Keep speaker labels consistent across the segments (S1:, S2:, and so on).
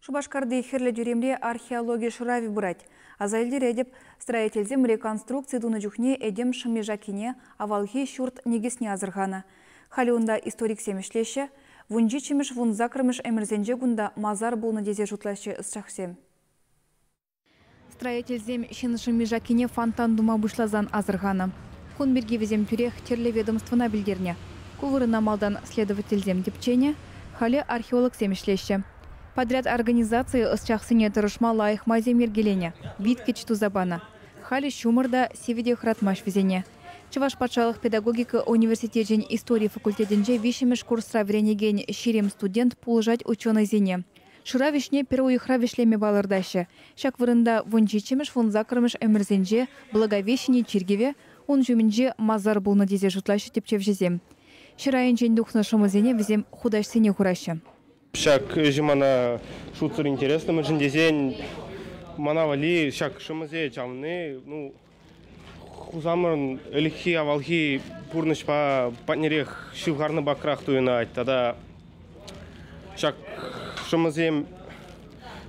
S1: Шупашкарти Хӗрлӗ тӳремре археологи шыравӗ пырать. Аса илтеретӗп, строительсем реконструкци тунӑ чухне этем шӑмми-шаккине, авалхи ҫурт никӗсне асӑрханӑ. Халӗ унта историксем ӗҫлеҫҫӗ. 17-мӗш-18-мӗш ӗмӗрсенче кунта масар пулнӑ тесе шутлаҫҫӗ ӑсчахсем. Строительсем ҫын шӑмми-шаккине фонтан тума пуҫласан асӑрханӑ. Кун пирки вӗсем тӳрех тӗрлӗ ведомствӑна пӗлтернӗ. Ку вырӑна малтан следовательсем тӗпченӗ, халӗ археологсем ӗҫлеҫҫӗ. Подряд организацийӗ ӑсчахсене тӑрӑшма лайӑх майсем йӗркеленӗ, виткӗч туса панӑ. Халӗ ҫумӑр та, сивӗ те хӑратмасть вӗсене. Чӑваш патшалӑх педагогика университечӗн истори факультетӗнче виҫҫӗмӗш курсра вӗренекен 20 студент пулӑшать ученӑйсене. Шырав ӗҫне пӗр уйӑхра вӗҫлеме палӑртаҫҫӗ. Ҫак вырӑнта 17-мӗш-18-мӗш ӗмӗрсенче Благовещени чиркӗвӗ, ун ҫумӗнче масар пулнӑ тесе шутлаҫҫӗ тӗпчевҫӗсем. Ҫӗр айӗнчен тухнӑ шӑмӑсене вӗсем хутаҫсене хураҫҫӗ.
S2: Ҫак ӗҫӗ мана шутсӑр интереслӗ, мӗншӗн тесен мана валли ҫак шӑмӑсене чавни, ну, хусамӑрӑн ӗлӗкхи авалхи пурнӑҫпа патнерех ҫывхарнӑ пакрах туйӑнать тата ҫак шӑмӑсем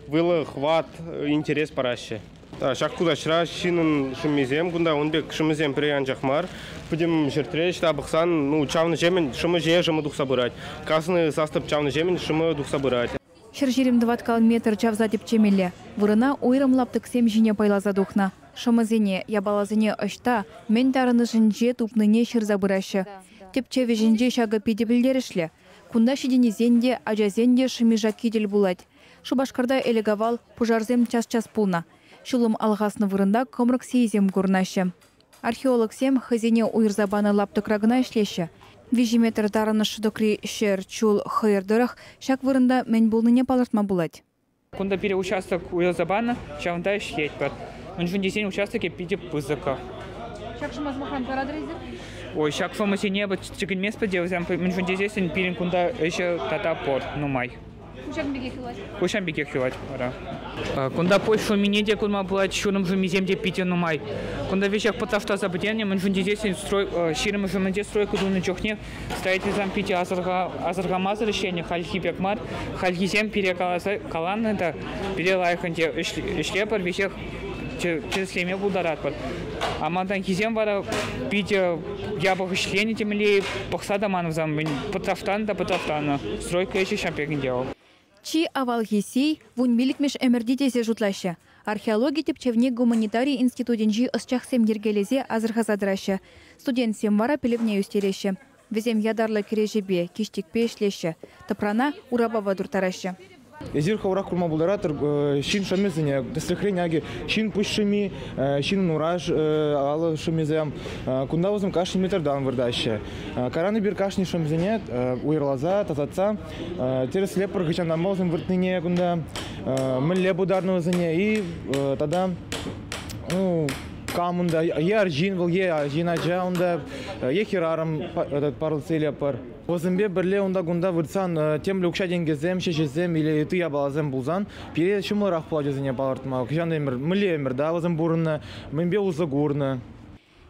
S2: вӑйлӑ хӑват, интерес параҫҫӗ. Ҫак хутаҫра ҫыннӑн шӑммисем, кунта ун пек шӑмӑсем пӗрре анчах мар. Пӗтӗм ҫӗртре ӑҫта пӑхсан, ну, чавнӑ-ҫемӗн шӑмӑ ҫине шӑмӑ тухса пырать. Каснӑ састӑп чавнӑ-ҫемӗн шӑмӑ тухса пырать.
S1: 120 тӑваткал метр чавса тӗпчемелле. Вырӑна уйрӑм лаптӑксем ҫине пайласа тухнӑ. Шӑмӑсене, япаласене ӑҫта, мӗн тарӑнӑшӗнче тупнине ҫырса пыраҫҫӗ. Тӗпчев ӗҫӗнче ҫакӑ питӗ пӗлтерӗшлӗ. Кунта ҫитӗннисен те, ачасен те шӑмми-шакки тӗл пулать. Шупашкарта ӗлӗк-авал пушарсем час-час пулнӑ. Ҫулӑм алхаснӑ вырӑнта кӑмрӑк сийӗсем курӑнаҫҫӗ. Археологсем хӑйсене уйӑрса панӑ лаптӑкра кӑна ӗҫлеҫҫӗ. 3 метр тарӑнӑш шӑтӑкри ҫӗр, чул, хӑйӑр тӑрӑх ҫак вырӑнта мӗн пулнине палӑртма пулать.
S3: Кунта пире участок уйӑрса панӑ, ҫавӑнта ӗҫлетпӗр. Мӗншӗн тесен участокӗ питӗ пысӑк.
S1: Ҫак шӑмӑ сӑмахран паратӑр эсир?
S3: Ой, ҫак шӑмӑсене чӗкӗнместпӗр те вӗсем, мӗншӗн тесессӗн пирӗн кунта ӗҫӗ тата пур нумай.
S1: Куҫан пекех юлать.
S3: Куҫан пекех юлать вара. Кунта пуҫ шӑммине те курма пулать, ҫурӑм шӑммисем те питӗ нумай. Кунта веҫех пӑтраштарса пӗтернӗ, мӗншӗн тесессӗн ҫирӗм шӑмминче стройка тунӑ чухне строительсем питӗ асӑрхамасӑр ӗҫленӗ, хальхи пек мар. Хальхисем пире каласа каланӑ та, пире лайӑх ӗнтӗ ӗҫлепӗр, веҫех тӗрӗслеме пултаратпӑр. А малтанхисем вара питӗ япӑх ӗҫленӗ темелле, пӑхса та ман вӗсем пӑтраштанӑ та пӑтраштанӑ. Стройка ӗҫӗ ҫав пек ӗнтӗ вӑл.
S1: Чи авалхи сий 15-мӗш ӗмӗрти тесе шутлаҫҫӗ. Археологи тӗпчевне гуманитари институтӗнчи ӑсчахсем йӗркелесе асӑрхаса тӑраҫҫӗ. Студентсем вара пӗлӗвне ӳстереҫҫӗ. Вӗсем ятарлӑ кӗреҫепе, киҫтӗкпе ӗҫлеҫҫӗ. Тӑпрана урапапа турттараҫҫӗ.
S4: Эсир хӑвӑрах курма пултаратӑр, ҫын шӑммисене, тӗслӗхрен акӑ ҫын пуҫ шӑмми, ҫын ураш, алӑ шӑммисем. Кунта вӗсем кашни метртан выртаҫҫӗ. Кайран эпир кашни шӑмсене уйӑрласа, тасатса тӗрӗслетпӗр, хӑҫантанпа вӗсем выртнине кунта, мӗнле пытарнӑ вӗсене и тата ну, кам унта, е арҫын вӑл, е арҫын ача унта, е хӗрарӑм парлӑ илетпӗр. Вӗсемпе пӗрле унта-кунта выртсан темле укҫа-тенкӗсем, ҫӗҫӗсем или ытти япаласем пулсан пире ҫӑмӑлрах пулать вӗсене палӑртма. Хӑҫан ӗмӗр, мӗнле ӗмӗр да вӗсем пурӑннӑ, мӗнпе усӑ курнӑ.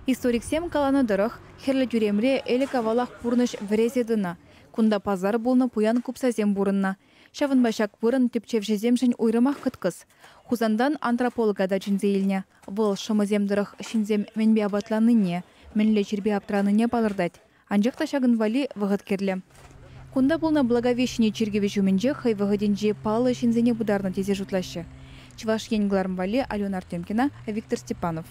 S1: Историксем каланӑ тӑрӑх, Хӗрлӗ тӳремре ӗлӗк-авалах пурнӑҫ вӗресе тӑнӑ. Кунта пасар пулнӑ, пуян купсасем пурӑннӑ. Ҫавӑнпа ҫак вырӑн тӗпчевҫӗсемшӗн уйрӑмах кӑткӑс. Хусантан антрополога та чӗнсе илнӗ. Вӑл шӑмӑсем тӑрӑх ҫынсем мӗнпе апатланнине, мӗнле чирпе аптранине палӑртать. Анчах та ҫакӑн валли вӑхӑт кирлӗ. Кунта пулнӑ Благовещени чиркӗвӗ ҫумӗнче хӑй вӑхӑтӗнче паллӑ ҫынсене пытарнӑ тесе шутлаҫҫӗ. Чӑваш Ен кӑларӑм валли Алена Артемкина, Виктор Степанов.